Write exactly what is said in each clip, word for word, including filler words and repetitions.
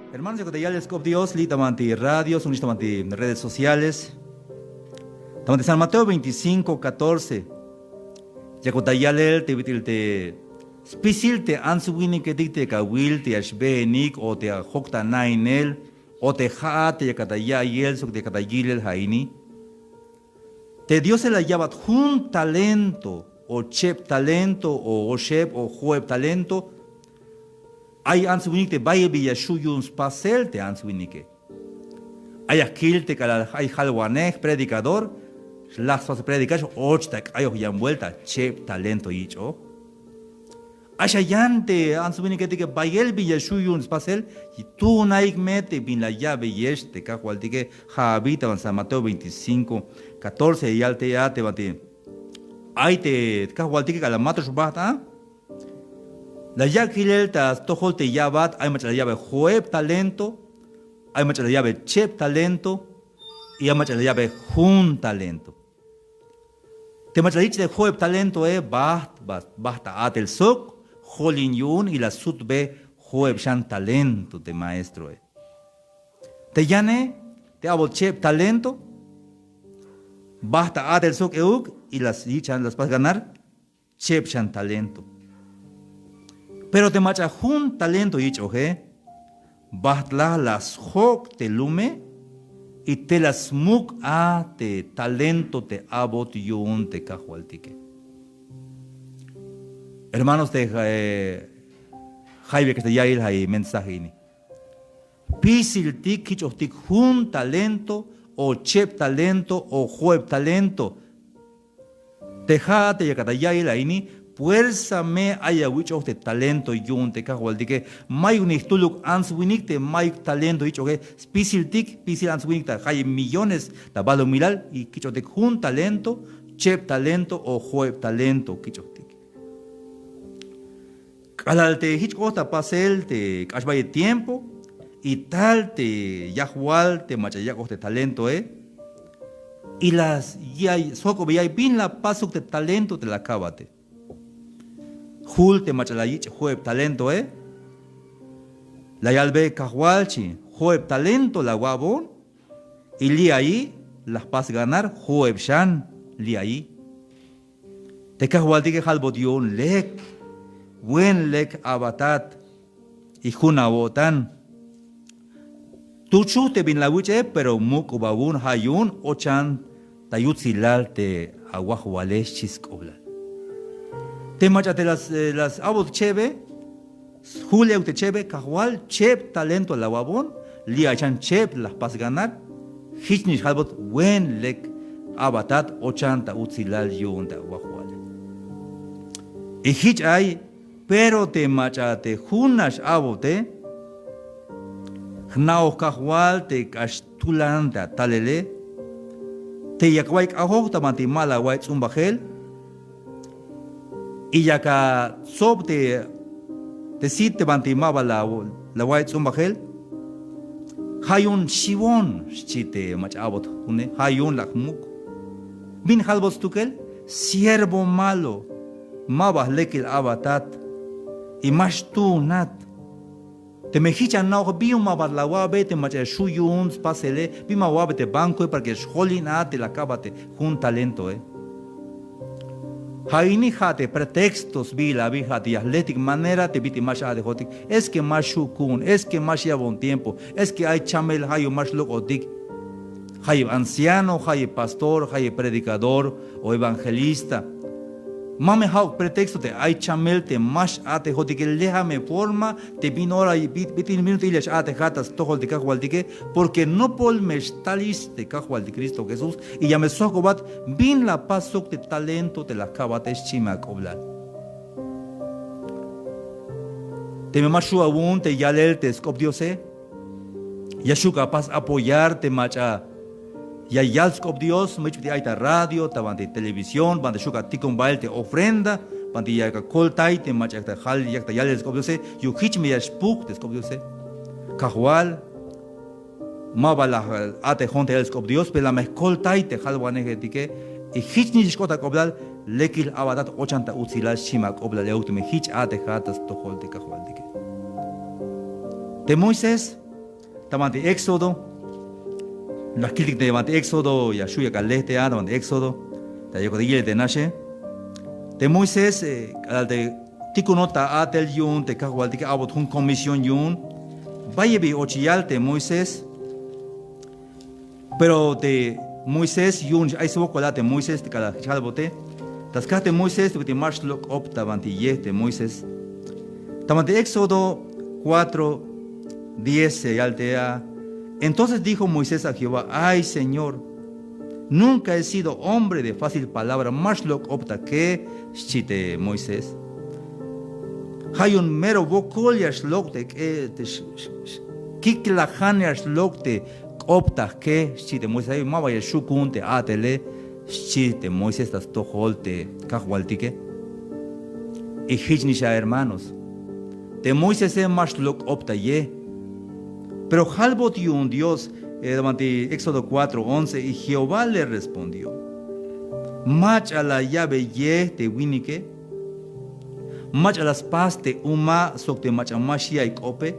Hermanos, yakot ta yalel sk'op Dios li' ta banti radio, suk' nix ta banti redes sociales. Ta banti San Mateo veinticinco catorce. Yakot ta yalel te bit'il te spisil te ants winiketik te yak awil te ya xbeenik o te ya jok ta nainel o te ja'at te yakat ta ya'iyel sok te yakat ta yilel ja' ini. Te Diose la ya'bat jun talento o cheb talento o oxeb o jo'eb talento. Ay ants winik te bayel bi ya xju' yu'un spasel te ants winike. Ay ya kil te k'alal ay jalwanej predicador, laj spas predicar, och ta k'ayoj yan vuelta, cheb talento yich'oj. Axa yan te ants winiketike bayel bi ya xju' yu'un spasel, tuunaik me te bin la ya'beyex te Kajwaltike. Ja' abi ta San Mateo veinticinco catorce ya yal te a te banti ay te Kajwaltike k'alal matox bajt a. La yak' jilel ta stojol te ya'bat, ay mach'a la ya'be jo'eb talento, ay mach'a la ya'be cheb talento, y ay mach'a la ya'be jun talento. Te mach'a la yich' te jo'eb talentoe, bajt, bajt, bajt ta a'tel sok jolin yu'un y la sutbe jo'eb xan talento te maestroe. Te yane, te a'bot cheb talento, bajt ta a'tel sok euk y la yich' xan, la spas ganar cheb xan talento. Pero te mach'a jun talento yich'oje, bajt la la sjok' te lume y te la smuk' a te talento te a'bot yu'un te Kajwaltike. Hermanos, te eh, jayeb ya kax ta ya'iyel ja' i mensaje ini. Spisiltik kich'ojtik jun talento o cheb talento o jo'eb talento. Te ja'at te yakat ta ya'iyel a ini, puersa me ay awich'oj te talento yu'un te Kajwaltike. Mayuk ni jtuluk ants winik te mayuk talento yich'oje. Spisiltik, spisil ants winik ta jayeb millones ta balumilal y kich'ojtik jun talento, cheb talento o jo'eb talento kich'ojtik. K'alal te jich k'ot ta pasel te k'ax bayel tiempo y tal te yajwal te mach'a yak'oj te talentoe y la sjok'obey ay bin la pasuk te talento te la kabate. Jul te mach'a la yich' jo'eb talentoe, la yalbe: Kajwalchi, jo'eb talento la awa'bon y li' ayi la jpas ganar jo'eb xan li' ayi. Te Kajwaltike jalbot yu'un: Lek, buen lek a'batat y jun awo'tan. Tuxuj te bin la awich'e, pero muk'ub awu'un, ja' yu'un ochan ta yutsilal te awajwale, xchi sk'oblal. Te mach'a te la s-, eh, la s-a'bot chebe, sjul euk te chebe: Kajwal, cheb talento la awa'bon, li' ay xan cheb la jpas ganar. Jich nix jalbot: Buen lek a'batat, ochan ta utsilal yu'un te awajwale. Y jich ay, pero te mach'a te jun nax a'bote, jna'oj Kajwal te k'ax tulan te atalele, te yak awa'iy k'ajoj ta banti ma la awa'iy ts'umbajel, y yak atsob te, te sit te banti ma ba la, la awa'iy ts'umbajel, ja' yu'un xiwon, xchi te mach'a a'bot june, ja' yu'un la jmuk'. Bin jalbot stukel: Siervo malo, ma ba jlekil a'batat y ma xtuunat. Teme jich ana'oj, bin yu'un ma ba la awa'be te mach'a ya xju' yu'un spasele, bin ma awa'be te bancoe para que ya xjolin a te la akabate jun talentoe. Ja' ini ja' te pretexto sbiil abi, ja' te ya jletik manera te bit'il ma x-a'tejotik. Es que ma xju' ku'un, es que ma xya'bon tiempo, es que ay chamel, ja' yu'un ma xlok'otik. Jayeb anciano, jayeb pastor, jayeb predicador o evangelista. Ma me ja'uk pretexto te ay chamel te ma x-a'tejotike. Lejame forma te bin ora, bi-, bit'il minut'il ya x-a'tejat ta stojol te Kajwaltike, porque nopol me xtalix te Kajwaltik Cristo Jesús y ya me sojk'obat bin la pasuk te talento te la akabate, xchi me ak'oblal. Teme ma xju' awu'un te yalel te sk'op Diose, ya xju' apas apoyar te mach'a ya yal sk'op Dios, ma yich' bit'il ay ta radio, ta banti televisión, banti xju' atikon bael te ofrenda, banti yak akoltay te mach'a yak ta jal, yak ta yalel sk'op Diose. Yu'un jich me ya xpuk te sk'op Diose. Kajwal, ma ba la a'tejon ta yalel sk'op Dios, pero la me jkoltay te jalwanejetike. Y jich nix xk'ot ak'oblal: Lekil a'batat, ochan ta utsilal, xchi me ak'oblal euk teme jich a'tejat ta stojol te Kajwaltike. Te Moisés Ta banti Éxodo, la kiltik te banti Éxodo, ya xu' yakal le te a ta banti Éxodo, ta yakal te yilel te naxe. Te Moisés, eh, k'alal te tikunot ta a'tel yu'un te kajwaltike, a'bot jun comisión yu'un. Bayel bi och yal te Moisés. Pero te Moisés yu'un ay swokol a te Moisés te k'alal jich jalbote. Ta skaj te Moisés te bit'il ma xlok' k'op ta banti ye te Moisés. Ta banti Éxodo cuatro diez ya yal te a. Entonces dijo Moisés a Jehová: Ay, Señor, nunca he sido hombre de fácil palabra, ma xlok' k'op ta ke, xchi te Moisés. Ja' yu'un mero wokol ya xlok' te k'e, te x-, x-, x-, kiklajan ya xlok' te k'op ta ke, xchi te Moisés, ay, maba ya xju' ku'un te a'tele, xchi te Moisés ta stojol te kajwaltike. Y jichnix a, hermanos, te Moisese ma xlok' k'op ta ye. Pero jalbot yu'un Dios, eh, ta banti Éxodo cuatro once, y Jehová le respondió: Mach'a la ya'be ye te winike, mach'a la spas te uma' sok te mach'a ma xya'iy k'ope,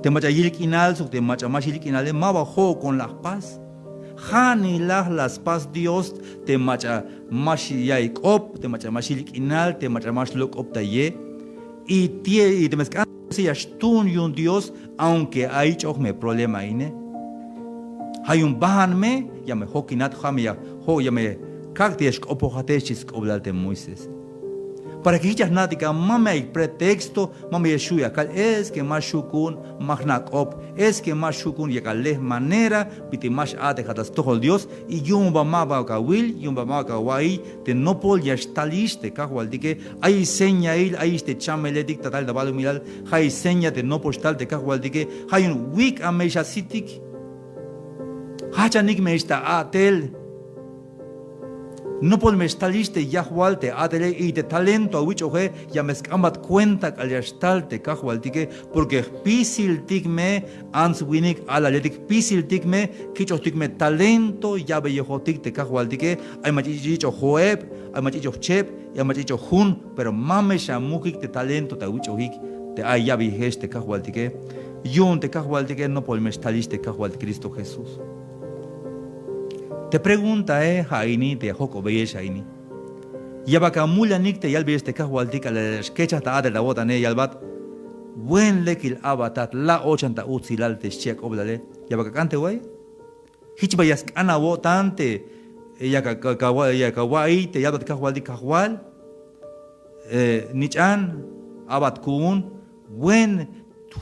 te mach'a yil k'inal sok te mach'a ma xyil k'inale, maba jo'okon la jpas. Ja'nilaj la spas Dios te mach'a ma xya'iy k'op, te mach'a ma xyil k'inal, te mach'a ma xlok' k'op ta ye. Y tie-, y teme sk'an ya xtuun yu'un Dios, aunque ay ich'oj me problema ine. Ja' yu'un bajan me, ya me jokinat, ja' me ya jo', ya me kak' te ya xk'opojate, xchi sk'oblal te Moisés. Para que jich ya jna'tik a, ma me ay pretexto, ma me ya xju' ya kal, es que ma xju' ku'un, ma jna' k'op, es que ma xju' ku'un, yakal lej manera bit'il ma x-a'tejat ta stojol Dios, y yu'un ba maba awil, yu'un ba maba awa'iy, te nopol ya xtalix te kajwaltike. Ayix señail, ayix te chameletik ta talel ta balumilal, ja'ix seña te nopol xtal te kajwaltike. Ja' yu'un wik'a me xasitik. Jajchanik me ix ta a'tel. Nopol me xtalix te yajwal te a'tele, y te talento awich'oje ya me sk'anbat cuenta k'al ya xtal te kajwaltike, porque jpisiltik me ants winik alaletik, jpisiltik me, kich'ojtik me talento ya'beyojotik te kajwaltike. Ay mach'a ich'oj jo'eb, ay mach'a ich'oj cheb, ay mach'a ich'oj jun, pero ma me xamukik te talento te awich'ojik te ay ya'beyejex te kajwaltike. Yu'un te kajwaltike nopol me xtalix te kajwaltik Cristo Jesús. Te preguntae ja' ini te ya jojk'obeyex a ini. Ya bal amul yanik te yalbeyex te kajwaltik k'alal ya xkechaj ta a'tel ta awo'tane, ya yalbat: Buen lekil a'batat, la' ochan ta utsilal te xchi ak'oblale. Ya bal ak'an te wa'iy. Jich bal ya sk'an awo'tan te, eh, yak a, ka, ka, yak awa'iy te yalbat kajwaltik: Kajwal, eh, nich'an, a'bat ku'un, buen,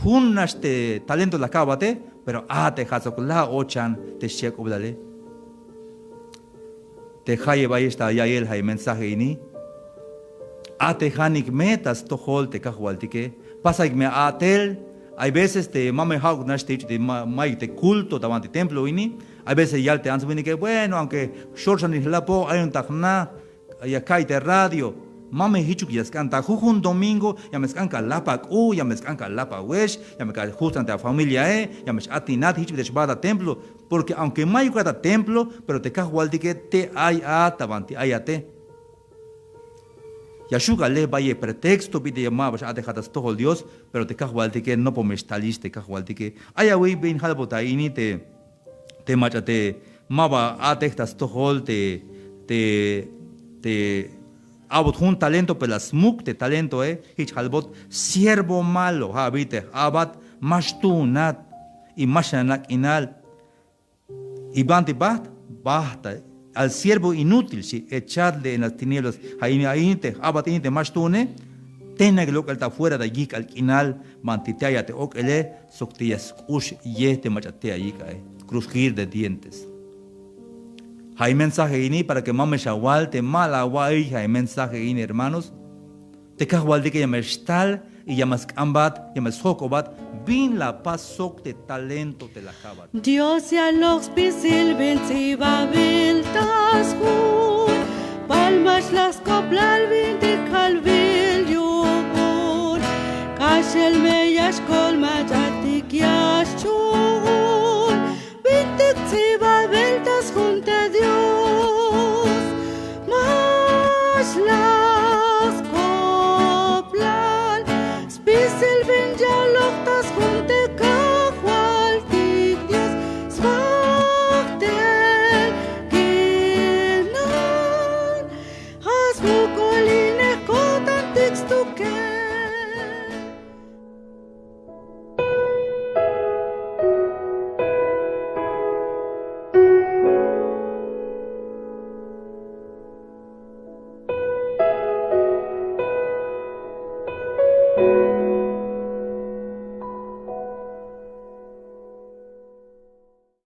jun nax te talento la ka'bate, pero a'tejat sok, la' ochan te xchi ak'oblale. Te jayeb ayex ta ya'iyel ja' mensaje ini, a'tejanik me ta stojol te kajwaltike. Pasaik me a'tel. Hay veces te ma me ja'uk nax te yich' te ma-, mayuk te culto ta banti templo ini. Hay veces yal te ants winike: Bueno, aunque xol xanil jlapoj, ayon ta jna, ya ka'iy te radio. Ma me jichuk ya sk'an, ta jujun domingo ya me sk'an ka lap ak'u, ya me sk'an ka lap awex, ya me ka jujts'an te afamiliae, ya me x-atinat, jich bit'il xbaat ta templo. Porque aunque mayukat ta templo, pero te kajwaltike te ay a ta banti ayate. Ya xju' k'alal lej bayel pretexto bit'il ya maba x-a'tejat ta stojol Dios, pero te kajwaltike nopol me xtalix te kajwaltike. Ay awiy bin jalbot a ini te, te mach'a te maba a'tej ta stojol te, te, te a'bot jun talento, pero la smuk te talentoe, jich jalbot: Siervo malo, ja' abi te j-a'bat, ma xtuunat y ma xana' k'inal. Y banti bajt, bajta, al siervo inútil, xchi, echadle en las tinieblas. Ja' ini, ja' ini te j-a'bat ini te ma xtuune, tejnak lok'el ta afuera ta yijk'al k'inal, banti tey a te ok'ele sok te ya sk'ux ye te mach'a tey ayik ae, crujir de dientes. Ja' mensaje ini para que ma me xawal te ma la awa'iy ja' mensaje ini, hermanos. Te kajwaltike ya me xtal y ya me sk'anbat, ya me sjojk'obat bin la apas sok te talento te la ka'bat. Dios ya lok spisil bin ts'ibabil ta sjun, palmax la sk'oblal bintik albil yu'un, k'axel me ya xkolmach'atik ya